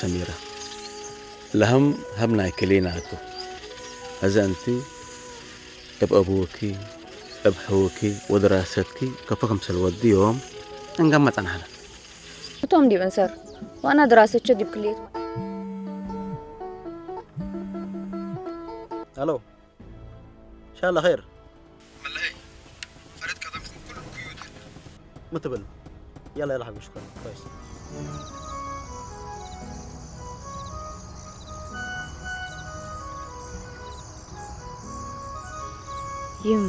ሰሚራ፣ ለሀም ሀብ ናይ ክሌና እቱ። እዘ እንቲ እብ አቡኪ፣ እብ ሕውኪ ወድራሰትኪ ከፎ ክምሰል ወድዮም እንገማ ጸናሕና። እቶም ዲብ እንሰር፣ ዋና ድራሰቸው ዲብ ክልየት። ሄሎ፣ ኢንሻላህ ኸይር። መለሀይ፣ ፈረድ ቀደምኩም ኩሉ ኩዩት። ምትብል። ያላ፣ ያላ ሐቢሽ፣ ሽኩራን። ኮይስ። ይሙ።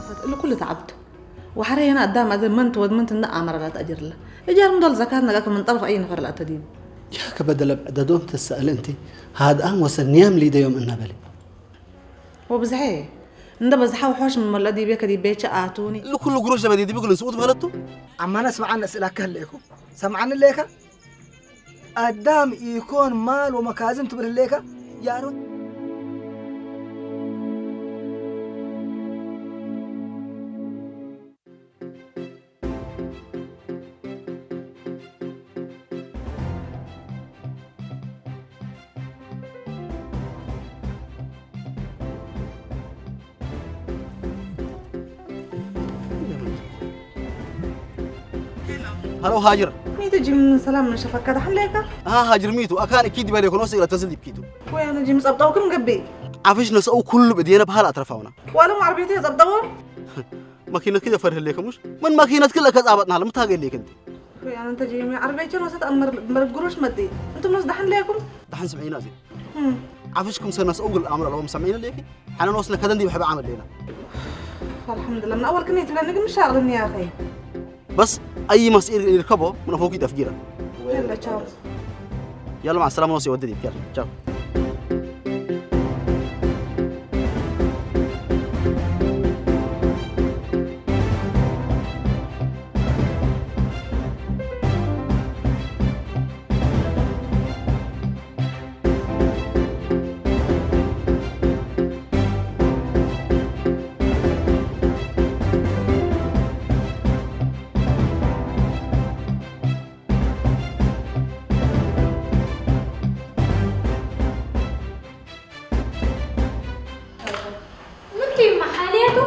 ፈት-፣ እሉ ኩሉ ተዓብቱ። ወሐረ የና አዳም አደ መንት ወድ መንት እና አመራላት አጅርለ። እጃር ምዶል ዘካት ነጋ ከመን ጠረፍ አይ ነፈር ላ ተዲቡ። يا كبدل بعددهم تسأل انت. هاد ام وسنيام لي ديوم النبلي. ወብዝሐ እንደ በዝሐ ውሖሽ ምመለ ዲቤ ከዲቤቸ አቱኒ። እሉ ኩሉ ግሮሽ ለበዲ ዲቢ ክልን ስኡት በለቱ። አማና ስምዓን እስእላካ ህሌኩ። ሰምዓኒ ሌካ? አዳም ኢኮን ማል ወመካዝን ትብል ህሌካ? ያሮን። هلو هاجر. ميتو جيم سلام من شفكة حليكا. ها هاجر ميتو، أكان أكيد بالي كنوس إلى تزل يبكيتو. ويا أنا جيم صبتوكم قبي. عفش نسأو كل بدينا بحال أطرفاونا. ولا ما عربيتي صبتوهم؟ ماكينة كده فرح ليك مش؟ من ماكينة كلها كذا عبطنا لم تاقل ليك أنت. ويا أنا أنت جيمي عربيتي وسط أمر مرقروش مدي. أنتم ناس دحن ليكم؟ دحن سمعينا زي. هم. عفشكم سنة أول الأمر لو مسمعين ليك. حنا نوصلنا كذا ندي بحب عمل لينا. الحمد لله، من أول كنيت لأنك مش شاغلني يا أخي. بس أي مسئول يركبه من فوق تفجيره. يلا، تشاو. يلا، مع السلامة، نوصي ودي. يلا، تشاو. ምንቱ ይመሓልየቱ?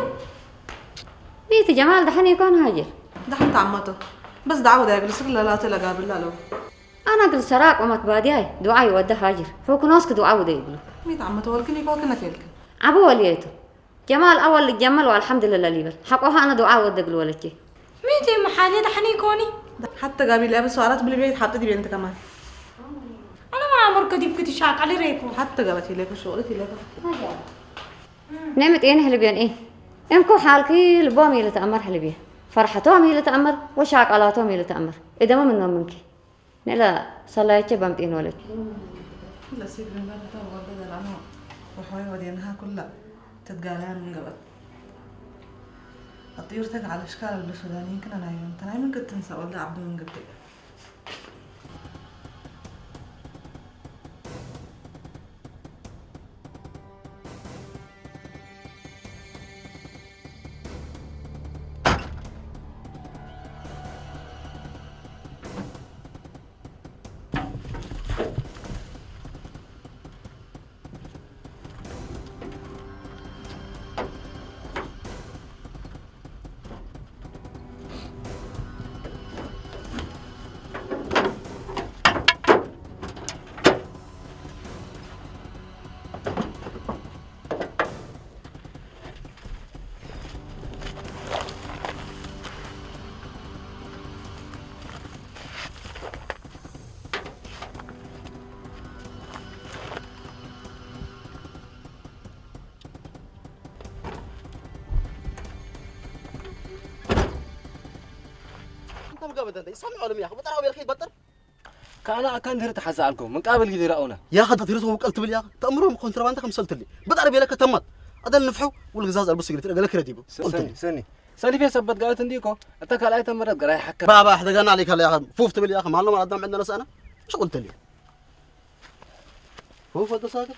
ቤት ጀማል ደሓን ይኮን ሃጅር? ደሓን ተዓመቶ። በስ ደዓ ወደ ያግል ስር ለላተ ለጋብል አለው። አና ግል ሰራቅ ወማት ባዲያይ ዱዓ ይወደ ሃጅር። ሑክኖስክ ዱዓ ወደ ይግሉ። ሚት ዓመቶ ወልክን ይኮክነት የልክን። አቡ ወልየቱ። ጀማል አወል ልጀመል ወአልሐምድልላ ሊበል። ሐቆሃ አነ ዱዓ ወደ ግል ወለቼ። ሚት ይመሓልየ ደሓን ይኮኒ? ሐተ ጋቢል ያብል ሰዋላት ብልቤት ሐጥ ዲቤ እንተ ከማን። አነ ማዕሙር ከዲብ ክትሻቀሊ ረይኩ። ሐተ ገበት ይለኩ ሸወለት ይለኩ። ነምጤን ሕልቤን እይ። እንኩ ሓልኪ ልቦም ኢልተአመር ሕልቤ። ፈርሐቶም ኢልተአመር ወሻቀላቶም ኢልተአመር። እደመ ምኖም ምንኪ። ንለ ሰላየቼ በምጤን ወለች። ለሲብ ግንባር ተወርደ ዘላኖ ወሖይ ወዴንሃ ኩላ ትትጋላያን ምን ገበት። አጥዩርተክ ዓለሽካ ለብለ ሱዳኒን ክነ ናዮም። ተናይ ምን ክትንሳ ወልደ ዓብዱ ምን ግብዴ። انت مقابل انت سامع ولا مياخ بطرح ويا اخي بطل كان كان درت حزعلكم من قابل قدر انا يا اخي تطير تو قلت بلي يا اخي تامرهم كونترباند خمسه قلت لي بطل بيلك تمت هذا النفحو والغزاز البس قلت لك كريديبو قلت لي سني سني سني في سبت قالت عنديكو انت كان اي تمرت قراي حكى بابا احدقنا عليك يا اخي فوف تبلي يا اخي ما لهم عندهم عندنا سنه ايش قلت لي هو فوق ساكت.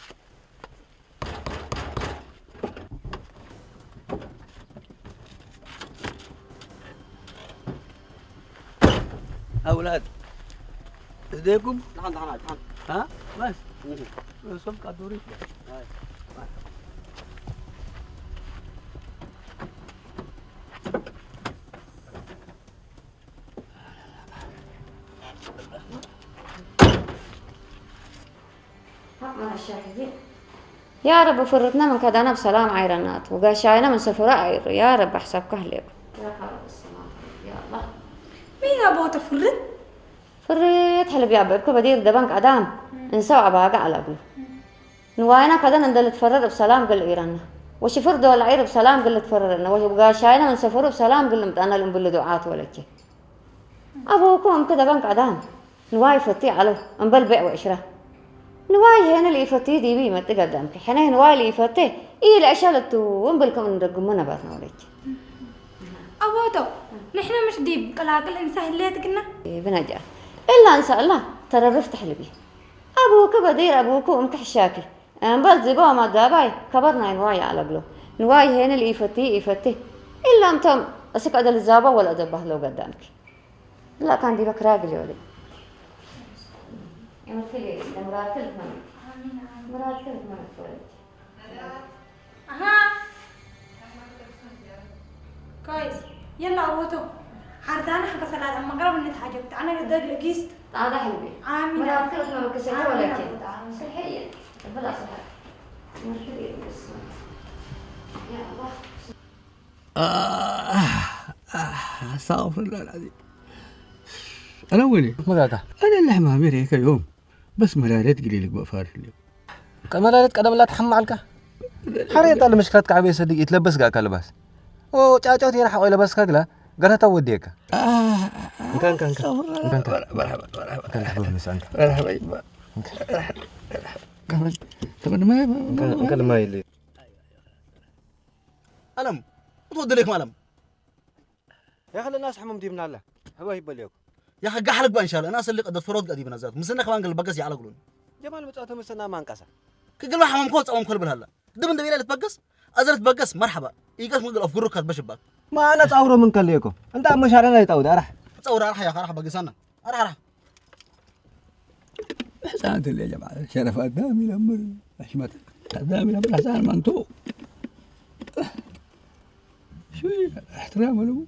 أولاد، إيديكم؟ تعال، تعال، تعال. ها؟ بس. مم. رسوم قدوري. هاي. يا رب فرتنا من كدانا بسلام عيرنات وقاشاينا من سفراء عير. يا رب حسابك أهلك. يا رب السلام. يا الله. مين أبوته فرت؟ فرت حلب يا بيبكو بدير دبنك أدام. إنسوا عباقة على أقول. نواينا كدن أندل تفرر بسلام قل إيرنا. وشفر دول عير بسلام قل تفررنا. وقاشاينا من سفر بسلام قل متأنا الأنبل دعاة ولك. ኣቦኩም ከ ደበን ቀዳም ንዋይ ፈቲ ኣለ እምበል ብዕ ወዕሽራ ንዋይ ሄነ ልኢፈቲ ዲቢ ይመጥ ገዳምኪ ሕነ ንዋይ ልኢፈቴ ኢልዕሸለቱ እምብል ከም እንደግሞ ነባትና ወለች ኣቦቶ ንሕና ምሽ ዲብ ቀላቅል እንሳ ህለየት ግና ብነጃ እላ እንሳ እላ ተረርፍ ትሕልቢ ኣቡኪ በዲር ኣቡኩ እምክሕሻኪ እምበል ዝጎ ኣማዳባይ ከበር ናይ ንዋይ ኣለግሎ ንዋይ ሄነ ልኢፈቲ ኢፈቲ ኢላ እምቶም እስከ ደልዛቦ ወላ ደባህሎ ገዳምኪ لا كان دي بكرة قليولي. يمثل مراتل من مراتل من تولد. أها. كويس. يلا أوتو. عرضانا حق صلاة أما قرب نتحاجب. تعالى قدر لقيست. تعالى حبيبي. آمين. مراتل من كسيت ولا كي. صحية. بلا صحة. مرتلي بس. يا الله. ኣስታغፍሩላህ العظيم። أنا ويني؟ መጋጋ أنا اللحمة أمريكا يوم بس مراريت قليلك بفارش اليوم. ቀመላለት ቀደም ላ ትሓማ ዓልካ ሓሬጣ ልምሽክላት ከዓበየ ሰድግ ይትለበስ ጋእካ ልባስ ጫጫት የራ ሓቆይ ለበስካ ግላ ገረታ ወዲየካ እንካ እንካ እንካ መርሓባ መርሓባ ከልሕበብ ንሳ እንካ መርሓባ ይባ ከመን ከመን ማይ እንካ ልማይ ኢለ ኣለም እቶ ደሌኩም ኣለም ያኸለና ስሕሙም ዲብና ኣላ ህባ ይበልየኩ ያኸ ጋሕ ልግባ እንሻለ እና ሰሊቀ ደፈሮት ጋዲብና ዛት ምስነ ከባን ገልበገስ ያዕለግሉን ጀማል መጻወተ መሰና ማንቀሳ ክግልባ ሓመም ኮ ጻወም ኮል ብልሃላ ድብ እንደ ቤላ ልትበገስ ኣዘር ትበገስ መርሓባ ኢቀስ ምግል ኣፍ ግሩካት በሽባክ ማና ጻውሮ ምን ከለየኮ እንታ መሻለና ይጣውዳ ኣራሕ ጸውራ ኣራሕ ያኸ ኣራሕ በገሳና ኣራሕ ኣራሕ ሕፃናት ለ ጀማ ሸረፍ ኣዳም ይለምር ሕሽመት ኣዳም ይለምር ሕፃን ማንቶ شوية احترام له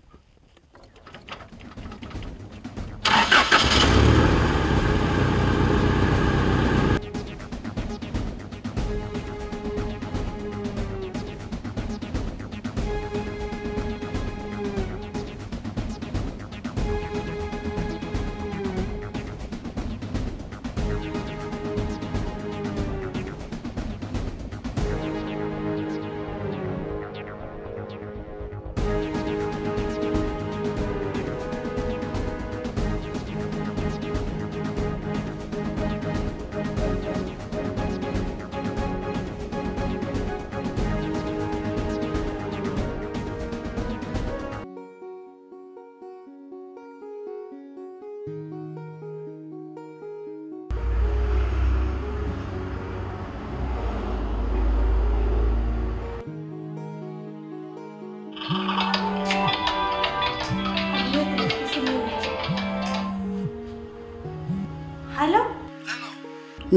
ሃሎ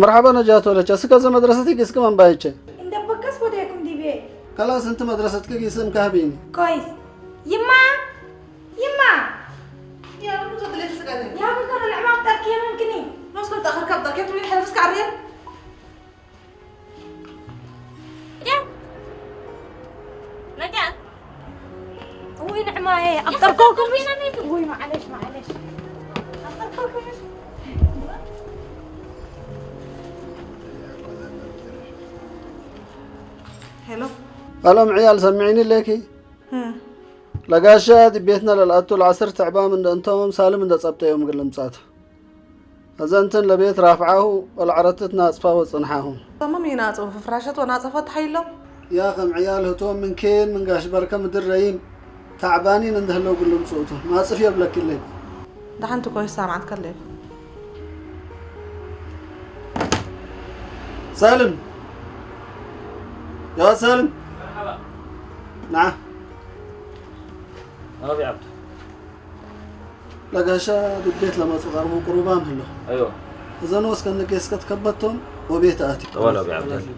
መርሓባ ነጃት ወለቻ እስከ ዘ መድረሰት ይግስክ መንባይቸ እንደበቀስ ወደኩም ዲቤ ከላስ እንት መድረሰትክ ጊስም ካህቢኒ ኮይስ ይማ ይማ ያብልከ ንዕማም ጠርክ የመንክኒ ኖስኮል ጠኸርከብ ጠርክ ትብሊ ሕረፍስካ ዓርየን رجعت ውይ ንዕማየ ኣብጠርኮኩም ውይ ማዓለሽ ማዓለሽ ኣብጠርኮኩም ሄሎ ኣሎም ዕያል ሰሚዒኒ ኣለኪ ለጋሻ ዲብ ቤትና ለልኣቱ ለዓስር ትዕባም እንደ እንቶም ሳልም እንደ ጸብጠዮም ግልምጻት። ኣዘንትን ለቤት ራፍዓሁ ወለዐረትት ናጽፋ ወጽንሓሁ። ተምም ይናጽፉ ፍፍራሸት ወናጸፈት ሓይሎም። ያ ከም ዕያል ህቶም ምን ኬን ምን ጋሽ በርከ ምድር ረይም ታዕባኒን እንደ ህለው ግልምጽኡቱ ናጽፍ የብለኪለይ። ደሓንቲ ኮይስ ሳምዓት ከለይ። ሳልም ያ ሳልም ንዓ ኣቢ ዓብዱ ለጋሻ ብቤት ለመጹ ቀርቡ ቅሩባም ህሎ። ايوه. እዘን ወስከን ንጌስከት ከበቶም ወቤት ኣቲ። طوال أبي عبد الله.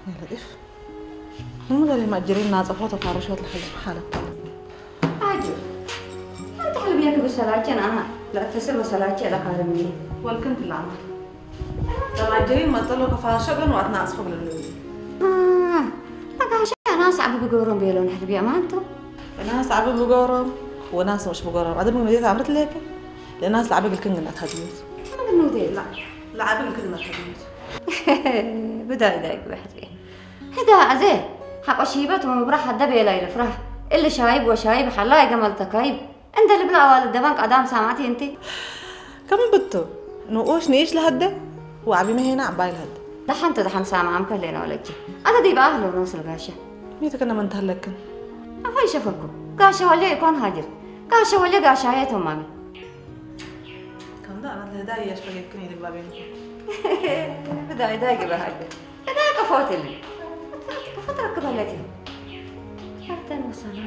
يا لطيف، المدري ما أجري الناس أفوت فارشوت لحلم حالك. عجب. أنت حلم ياك بسلاكين، أنا لا أتصل بسلاكين لك على مني. والكنت العمل. لما أجري ما طلعوا فارشوت وأتنا أصفق للنبي. آه. لك عشان أنا صعب بقورهم بيلون حلبي أمانتو. أنا صعب بقورهم وناس مش بقورهم. عدم من مدينة عمرت لك. لأن أنا صعب بالكنغ الناس هديوت. أنا بالنودي لا. لا عدم كلمة هديوت. بداي دايك بحري. هدا أزي. حق شيبت ومبرح هدا بيلا يلفرح. اللي شايب وشايب حلا يجمل تكايب. أنت اللي بلا أوال الدبنك أدام سامعتي أنت. كم بتو؟ نوش نيش لهدا؟ وعبي ما هنا عباي لهدا. دحنت دحن سامع أم كلنا ولكي. أنا دي بأهله نوصل قاشة. ميتك أنا من تهلكن. أفاي شفكو. قاشة ولا يكون هاجر. قاشة ولا قاشة يا تمامي. كم ده أنا لهدا يشفى يكني لك بابين. بداي داي قبل هاجر. بداي كفوتني. كفوت ركبلتي. حتى نوصل.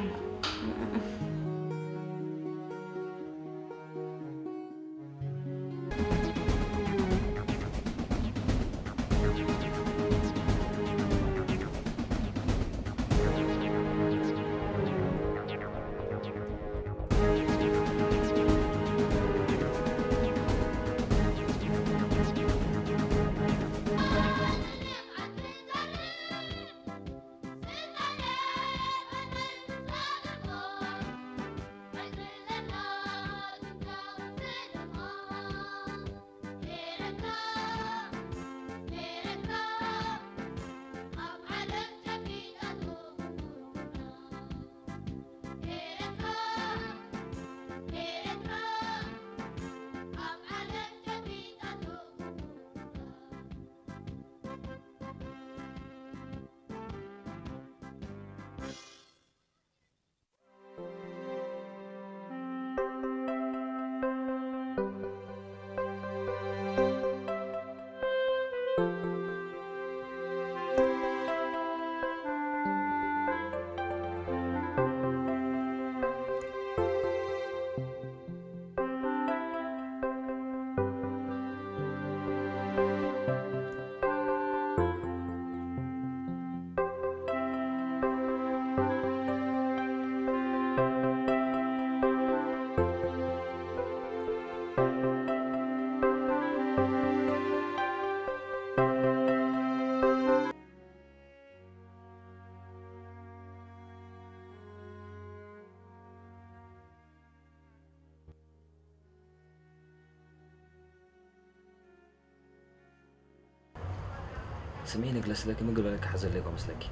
ስምዒ ነግለስለኪ ምግብ ለካ ሓዘለይ እኮ መስለኪ።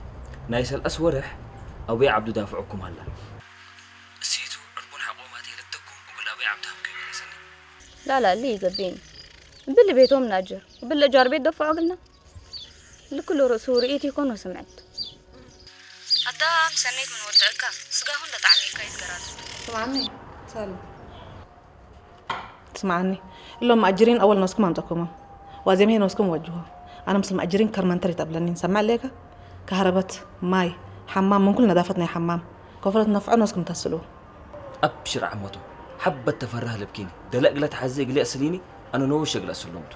ናይ ሰልኣስ ወርሕ ኣቡይ ዓብዱ ዳፍዑኩም ኣላ። እሲቱ ዕርቡን ሓቆማት የለተኩም እጉል ኣቡይ ዓብዱ ሃብኩ ይመለሰኒ። لا لا اللي يقبين باللي بيتهم ناجر وباللي جار بيت دفعوا قلنا لكل رؤسه رئيتي يكون سمعت. ኣዳም ሰነይት ምን ወደእካ ስጋሁ እንደ ጣዕሜካ ይትገራል። ስምዓኒ ሳሉ። ስምዓኒ እሎም ማእጅሪን ኣወል ነስኩም ኣምጠኩሞም ዋዜም ሄ ነስኩም ወጅሆ ኣነ ምስል ማእጅሪን ከርመንተር ይጠብለኒን ሰማዕ ሌካ ከህረበት ማይ ሓማም ምን ኩል ነዳፈት ናይ ሓማም ከፈለት ነፍዖ ነስኩም ተስሉ። ኣብሽር ዓመቶ ሓበት ተፈራህ ለብኪኒ ደለእግለ ተሓዘ እግለ እስሊኒ ኣነ ነወሽ እግለ እስሎምቱ።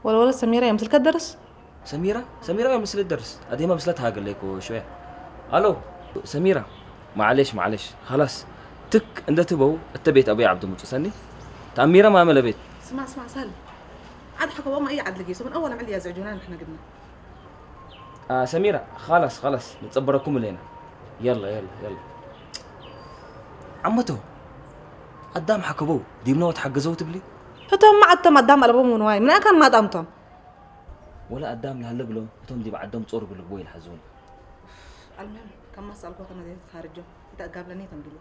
ወለወለ ሰሚራ የምስልከ ደርስ ሰሚራ ሰሚራ ምስል ደርስ ኣዴማ ምስላ ተሃገለይኮ ሾያ። ኣሎ ሰሚራ ማዕሌሽ ማዕሌሽ ኻላስ ትክ እንደ ትበው እተ ቤት ኣቡይ ዓብዲ ሙፁ ሰኒ ተኣሚራ ማመለ ቤት። ስማዕ ስማዕ ሳል ዓድ ሓከቦም ኣይ ዓድ ልጌሶምን ኣወል ዕል እያ ዝዕጁና ንሕና ግድና። ሰሚራ ኻላስ ኻላስ ንፀበረኩም እለና። የላ የላ የላ ዓመቶ ኣዳም ሓከበው ዲብነወት ሓገዘው ትብሊ። ህቶም ማዓቶም ኣዳም ኣለቦም ንዋይ ምንኣካን ማጣምቶም። ወላ ኣዳም ላለ ብሎ እቶም ዲብ ዓዶም ጾር ብልቦ ይልሓዙን። المهم ከም ማሳልኮ ከመ ዘይት ካርጆ ይተጋብለኒ ተምድሉ።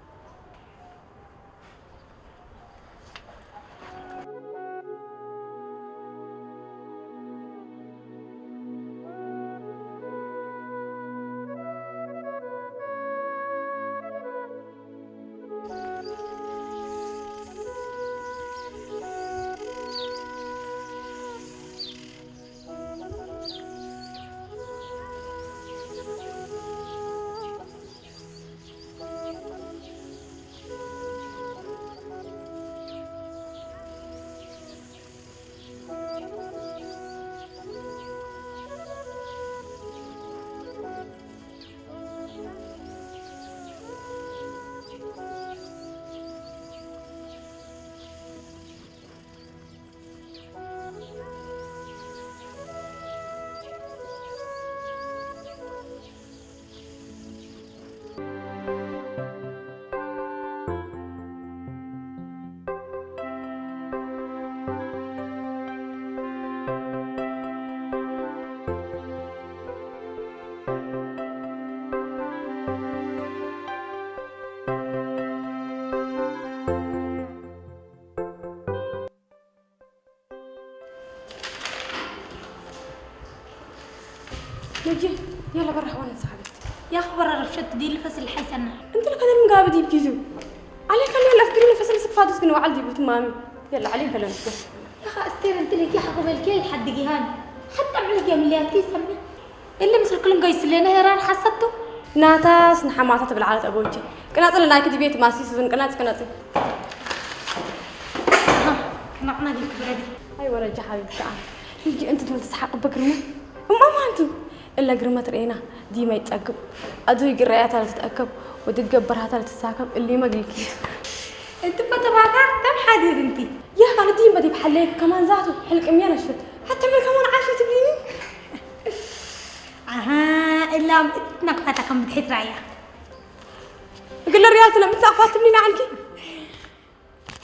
نجي يلا برا حوالي صاحبتي. يا خبر رفشت دي اللي فصل حيسنا. انت لك هذا المقابل دي بكيزو. عليك خليها الافكار اللي فصل سك فادس كنا وعلدي بوت مامي. يلا عليك خلينا نشوف. يا خا استير انت لك يا حقو بالكي لحد جهان. حتى معلق يا ملياتي سمي. اللي مثل كل قيس لنا هيران حسدته. ናታስ ንሓማታ ትብል ዓለት ኣቦቼ ቅናጽ ለናይክ ድቤት ማሲስ ዝን ቅናጽ ቅናጽ። ክናቕና ዲክ ብረዲ። ኣይ ወረጃ ሓቢብቲ ኣነ ህጂ እንት ትብል ትስሓቅ በግርመ እማማ እንቱ እለ ግርመ ትርእና ዲማ ይጸግብ ኣዱ ይግረያታ ለትትኣከብ ወትገበርሃታ ለትሳከብ እሊመ ግልኪት። እንት ፈተባካ ተም ሓዲር እንቲ። ያ ካልዲ በዲ ብሓለይክ ከማን ዛቱ ሕልቅም የነሽፍት ሓታ ምን ከማን ዓሽ ትብሊኒ። ኣሃ እላም እትነቅፈታ ከም ብድሒት ራእያ። እግለ ርያል ትለምት ኣፋትምኒ ንዓንኪ።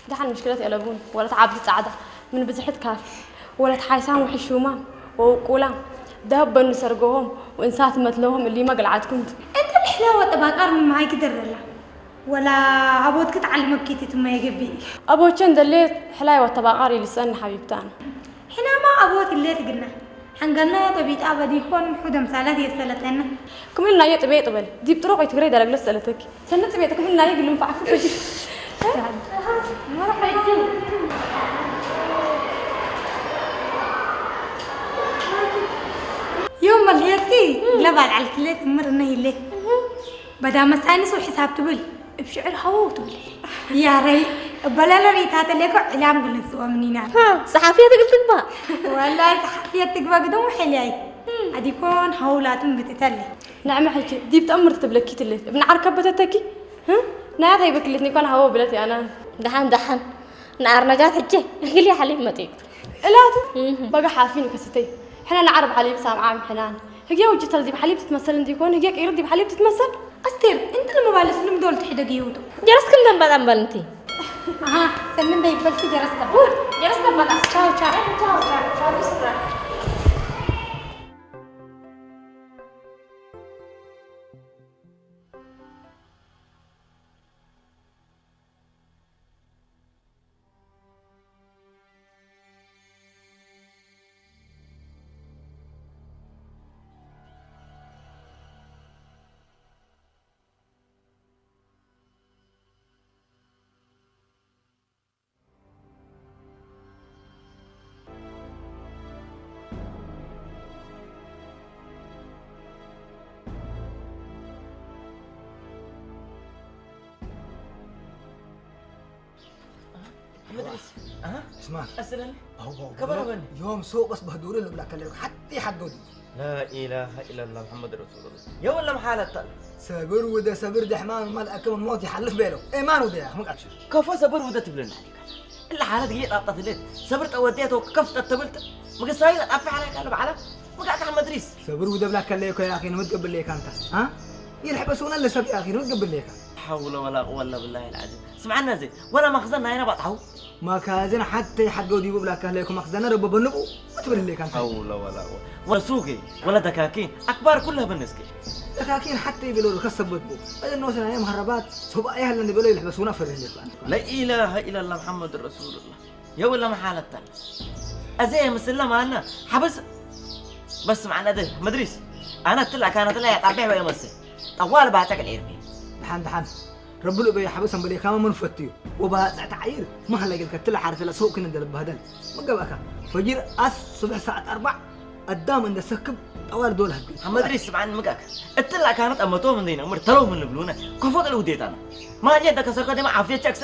ደሓን ምሽክለት የለቡን ወለት ዓብዲ ጻዕዳ ምን ብዝሕት ካፊ ወለት ሓይሳም ውሕሹማም ወውቁላም ደህብ በኑ ሰርገሆም ወእንሳት መትለሆም እሊመ ገልዓትኩምት። እንተ ልሕላ ወጠባቃር ምን መሃይ ክደረላ ወላ ኣቦት ክትዓልመኪት ትመ የገቢ። ኣቦቸ እንደሌት ሕላይ ወተባቃር ይልሰን ሓቢብታን። ሕናማ ኣቦት ሌት ግና ሓንገልና ጠቢጣ በዲኾን ምሑ ደምሳላት የሰለተና። ክምልናዮ ጥቤ ጥበል ዲብ ጥሩቕ ትግረይ ደረግለት ሰለተኪ ሰነ ጥቤ ክምልናዮ ግልም ፋዕኩ ፈሽ። يوم الهيتكي لبال على الكليت مرنا يلي بدأ مسانس وحساب تبل بشعر هو تبل. يا ري بلا لا ريتات ليكو علام قلن سوا منينا. ها صحفية تقول تقبا. والله صحفية تقبا قدوم حلياي. أديكون هولاتم بتتلي. نعم حكي دي بتأمر تبلكي تلي ابن عركب بتتكي. ها نايات هي بكلتني كون هوا بلتي أنا. دحن دحن نعر نجات حجي قلي حليب متيك. እላቱ እህ። በጋ ሓፊኑ ከስተይ ሕና ንዓርብ ሓሊብ ሳምዓ ምሕናን ህግያ ውጅተል ዲብ ሓሊብ ትትመሰል እንዲኮን ህግያ ቀይሩ ዲብ ሓሊብ ትትመሰል። ኣስቴር እንት ንምባልስ ንምዶል ትሕደግ ይውጡ። ጀረስ ክንደን በጣም በልንቲ። ኣሃ ሰምን ደይበልሲ ጀረስ ተባል። ጀረስ ተባል። ቻው ቻው። ቻው ቻው። ቻው ስራ። መድሪስ፣ ኣሃ፣ እስማ። ኣስለኒ። ኣዎ፣ ከበሮ በኒ። ዮም ሱቕ በስ በህዱሩ ልብላ ከለልኩ ሓቲ ሓጎዲ። ላኢላሃ ኢላላህ ሙሐመድ ረሱሉላህ። የወለ መሓለታ። ሰብር ውደ ሰብር ደሕማን ማል ኣከም ሞት ይሓልፍ ቤሎ። ኤማን ውደ ያኽ መቃች። ከፎ ሰብር ውደ ትብለና ዲካ? እላ ሓለት ግዜ ጣጣትለት። ሰብር ጠወዴቶ ከፍ ተተብልት። ምግሳዊ ጣፊ ሓላይ ካለ በዓላ። መቃካ መድሪስ። ሰብር ውደ ብላ ከለይ ኮ ያኺ ንምትገብለይ ካንታ። ሃ? ይርሕበሱና ለሰብ ያኺ ንምትገብለይ ካንታ። ሓውለ ወላ ቁወላ ብላሂ ልዓዚም። ስምዓና ዘይ፣ ወላ መኽዘን ናይና ባጥሓው። መኻዝን ሓተይ ሓገው ዲቡ ብላካ ለይኩ መኽዘነ ረቦ በንቁ። ምትብል ህለይ ካንታ። ሓውለ ወላ ቁወ-፣ ወላ ሱቂ፣ ወላ ደካኪን፣ ኣክባር ኩላ በነስኪ። ደካኪን ሓተይ ብሎ ከሰበት ቡ። እዘን ወሰና ናይ መሃረባት፣ ሰብኣይ ያለን ብሎ ይልሕበሱና ፈርህ ለይኩ። ላኢላሃ ኢላላህ ሙሐመድ ረሱሉላህ። የውላ መሓለታ። እዚ ምስለ ማና፣ ሓብስ። በስ ስምዓና ዘይ፣ መድሪስ። ኣነ ትላ ካነ ትላ ያጣቤ ወይ መሰ። ጠዋል ባታ ከልኤርቢ። ደሓን፣ ደሓን። ረቢ ልኡበይ ሓበሰ እምበለ ካመ መን ፈትዩ። ወባጽዕ ተዓይር፣ መሃላ ገልከ ትላ ሓርሰላ ሰው ክን እንደልባህደል። መገባካ። ፈጅር ኣስ ሱብሕ ሰዓት ኣርባዕ ኣዳም እንደ ሰክብ ጠዋል ዶል ሃቢ። ሓመድሪ ስምዓን ምጋክ። እትላ ካነ ጠመቶም እንደ ይነምር ተለው ምን ልብሉነ። ኮፎ ቀል ውዴታና። ማኛ እንደ ከሰርከ ደማ ዓፍየ ቸክሰ።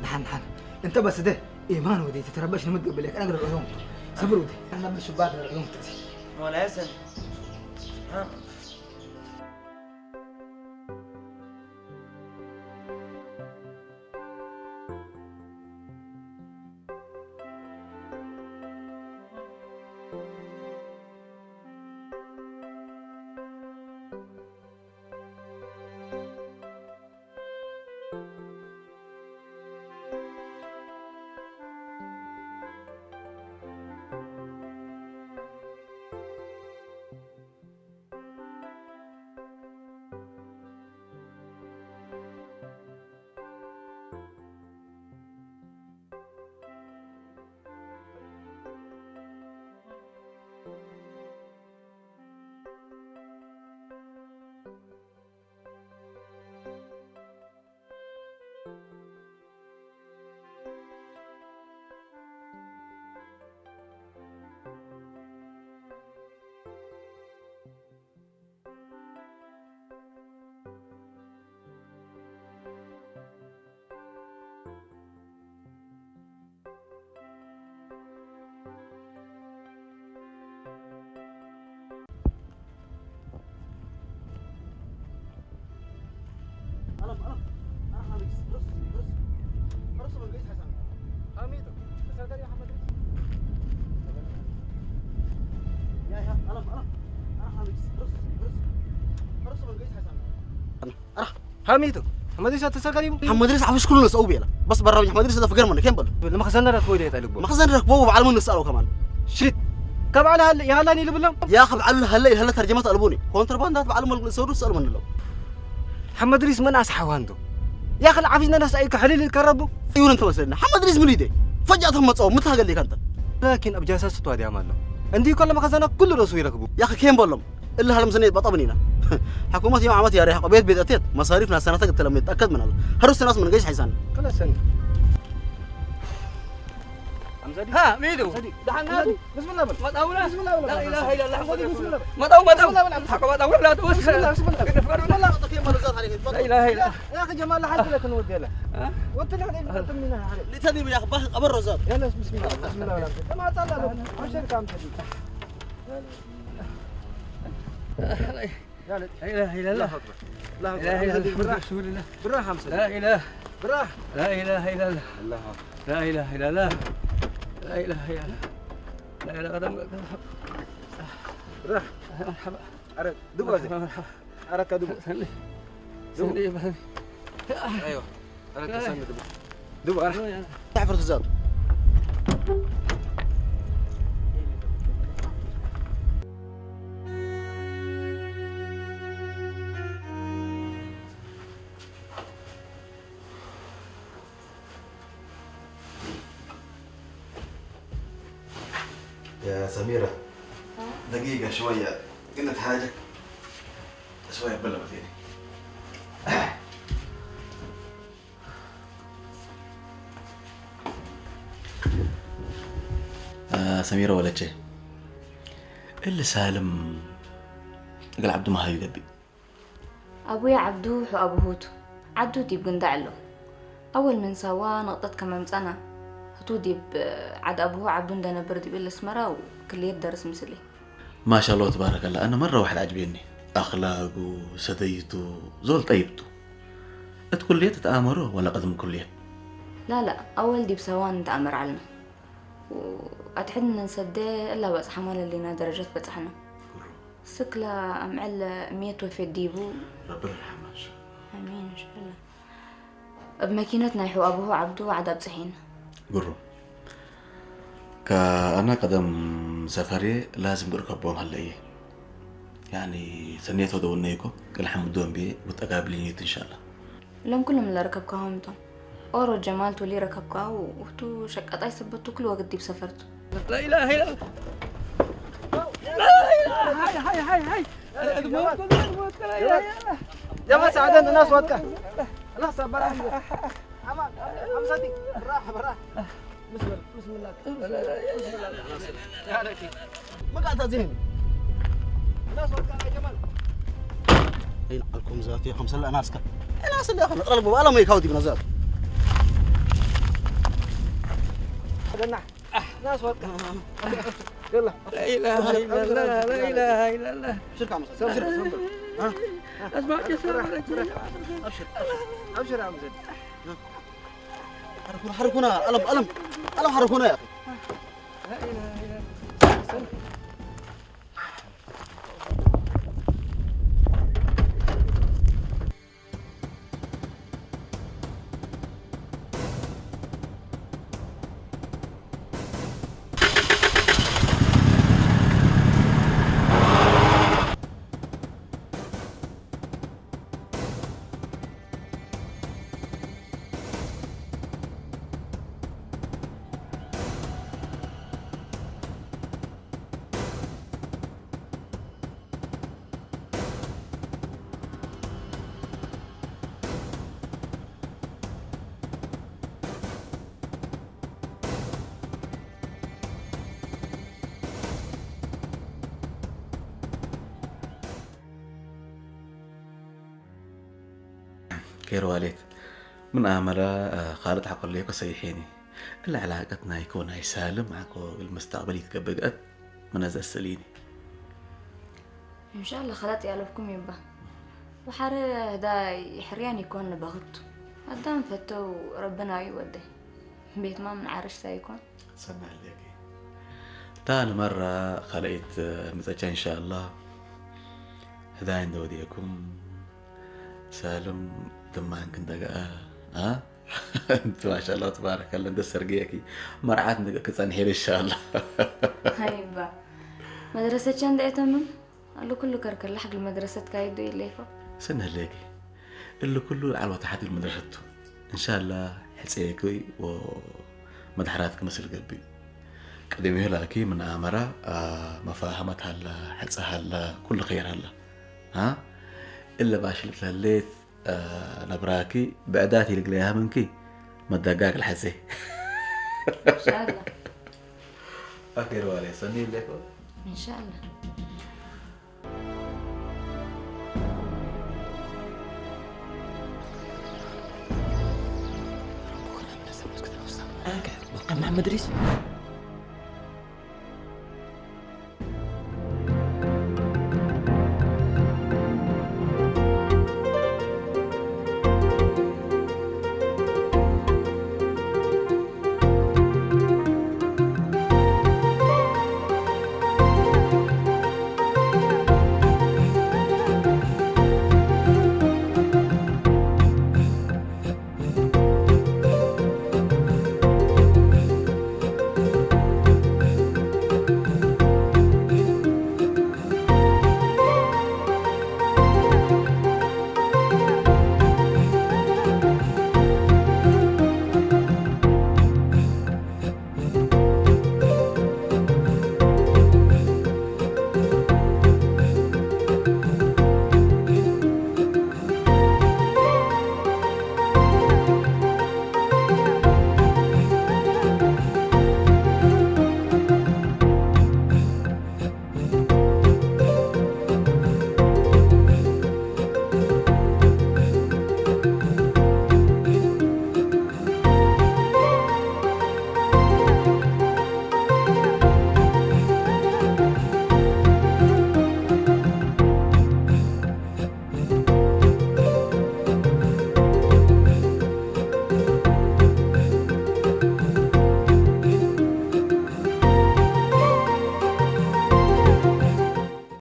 ደሓን፣ ደሓን። እንተ በስደ ኢማን ወዴ ተተረበሽ ንምትገብለክ። ኣነ ገረዕዮም። ሰብር ወዴ። ኣነ ምሽባት ገረዕዮም ተዚ። ሞላሰን። ሃሚቱ መድሪስ ኣተሰከሪሙ ሓመድሪስ ዓፍሽ ኩሉ ነስኡ ቤላ። በስ በራብኝ ሓመድሪስ ተፍገር መነ ከን በሉ። ለመኸዘነ ረክቦ ይደ ይጠልቦ። መኸዘን ረክቦ በዓል ምን ንስኣለው ከማን። ሽት። ከበዓል ሃለ፣ ይሃላኒ ልብሎም። ያ ከበዓል ሃለ፣ ይሃለ ተርጀማት ኣልቦኒ። ኮንትሮባንዳት በዓል መልኩ ሰውዱ ሰልመን ለው። ሓመድሪስ መን ኣስሓዋንዶ? ያ ኸል ዓፊዝና ነስኣይ ከሕልል ከረቡ። ይሁን እንተ መሰለና። ሓመድሪስ ምን ይደ? ፈጃ ተመጻው ምታገል ካንተ። ላኪን ኣብ ጃሳስ ተዋዲያ ማሎ። እንዲ ኮለ መኸዘና ኩሉ ረሱ ይረክቡ። ያ ከን በሎም። እለ ሃለም ሰኔ በጣም ኒና። حكومة يوم عمت يا ريح قبيت بيت أتيت مصاريف ناس سنة تقتل من يتأكد من الله. هرو سنة من قيس حيسان. خلاص سنة. ها، ميدو. دحنا. بسم الله بل. ما تقول؟ بسم الله بل. لا إله إلا الله محمد رسول الله. ما تقول، ما تقول. بسم الله بل. حق ما تقول، لا تقول. بسم الله، بسم الله. بسم الله. لا إله إلا الله. يا أخي جمال، لحد لك نودي له. ها؟ وانت اللي حد يقدم لنا هذا. لتدي يا أخي، باه، أبر رزاق. يلا، بسم الله، بسم الله. ما صلى له. عشر كام تدي. لا إله إلا الله. الله أكبر. الله أكبر. لا إله إلا الله. بالراحة. رسول الله. بالراحة، حمزة. لا إله. بالراحة. لا إله إلا الله. الله أكبر. لا إله إلا الله. لا إله إلا الله. لا إله إلا الله. بالراحة. مرحبا. أرى، دبوا زي. مرحبا، مرحبا. أرى كدبوا. سني. دبوا. سني، سني. أيوة. أنا كسرنا دبي. دبي، أنا. تعرف الخزان. يا سميرة، دقيقة شوية، قلت حاجة. شوية بلا ما فيني. ሰሚረ ወለቼ፣ እል ሳልም እግል ዓብዱ መሃዩ ገቢ። ኣቡየ ዓብዱ ሑ ኣቡሁቱ፣ ዓብዱ ዲብ ግንዳዕ ኣሎ። ኣወል ምን ሳዋ ንቕጠት ከመምጻና፣ ዲብ ዓድ ኣቡሁ ዓብዱ እንደነብር ዲብል ኣስመራ ክልየት ደርስ ምስሊ። ማሻሎ ተባረከላ፣ ኣነ መራ ዋሕድ ዓጅቤኒ። ኣኽላጉ፣ ሰደይቱ፣ ዞል ጠይብቱ። እት ኩልየት ተኣመሮ ወላ ቅድም ኩልየት? ላላ፣ ኣወል ዲብ ሰዋን ተኣመር ዓልና። ኣትሕድነን ሰደ እላ በጽሓ ማለሊና ደረጃት በጽሕና። ስክላ ኣምዕል ሚየት ወፌት ዲቡ። ረቢ ርሓማ። ኣሚን እንሻላ። እብ መኪነት ናይ ሕዋብሁ ዓብዱ ዓድ ኣብጽሒን። ግሩ። ከኣና ቀደም ሰፈሬ ላዝም ግር ከቦም ሃለየ። ያኒ ሰኔት ወደ ወነይኮ፣ ቅል ሐምዶም ቤ፣ ውጠጋብልኝ ይት እንሻላ። ሎም ኩሎም ለረከብካሆም እቶም። ኦሮ ጀማል ቶሊ ረከብካሁ፣ ውህቱ ሸቃጣይ ሰበቱ ኩሉ ወቅት ዲብ ሰፈርቱ። لا إله إلا الله. لا إله. هاي، هاي، هاي، هاي. الموت، الموت، لا إله إلا الله. يا بس عدن الناس واتكا. الناس صبر. أما، أما صديق. براح، براح. بسم الله، بسم الله. بسم الله. يا لطيف. ما قاعد تزين. الناس واتكا يا جمال. أين علكم ذاتي خمسة لا ناس كا. الناس اللي أخذ قلبه ولا ما يكاودي بنزات. هذا النح. ناس واتكا. يلا. لا إله إلا الله، لا إله إلا الله. أبشر كامل، أبشر، أبشر. ها؟ أسمع كيف أبشر، أبشر. أبشر يا عم زين. ها؟ حركونا، حركونا، ألم، ألم. ألم حركونا يا أخي. لا إله إلا الله. كير واليت من أمرا خالد حق لي كسيحيني. العلاقة نايكو ناي سالم عكو المستقبل يتقبقت من هذا السليني. إن شاء الله خلاص يا لبكم يبا. وحر هدا يحريان يكون بغت. هدا مفتو ربنا يودي. بيت ما من عرش سيكون. سنة عليك. تاني مرة خلقت متأجة إن شاء الله. هداين دوديكم. سالم دمان كنت ها؟ أنت ما شاء الله تبارك الله، أنت سرقيكي. مرعات نقا كتان هير إن شاء الله. هاي با. مدرسة چند ئێتەمم؟ ئەلە کولو کەرکەر لە حەق لە مەدرەسەت کایدو ئیلێفە. سنە لێکی. اللي كله على تحدي المدرسة. إن شاء الله حسيكي و مدحراتك مثل قلبي. قدمي هلاكي من أمرا، آه، مفاهمة هلا، حس هلا، كل خير هلا. ها؟ إلا باش لك لليت، آه، نبراكي، بعداتي لك ليها منكي. مدقاك الحسي. إن شاء الله. أخير والي، سنين لكم. إن شاء الله. محمد ريس.